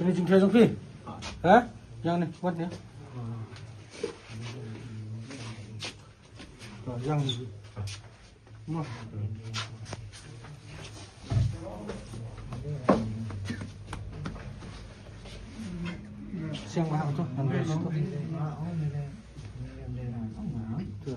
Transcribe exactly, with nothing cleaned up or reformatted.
Ini jingkhiah jong phi. Ha? Ïa ni, wat ni. Ïa ni. Mo. Siang mahal tu, ngan bes tu. Tu.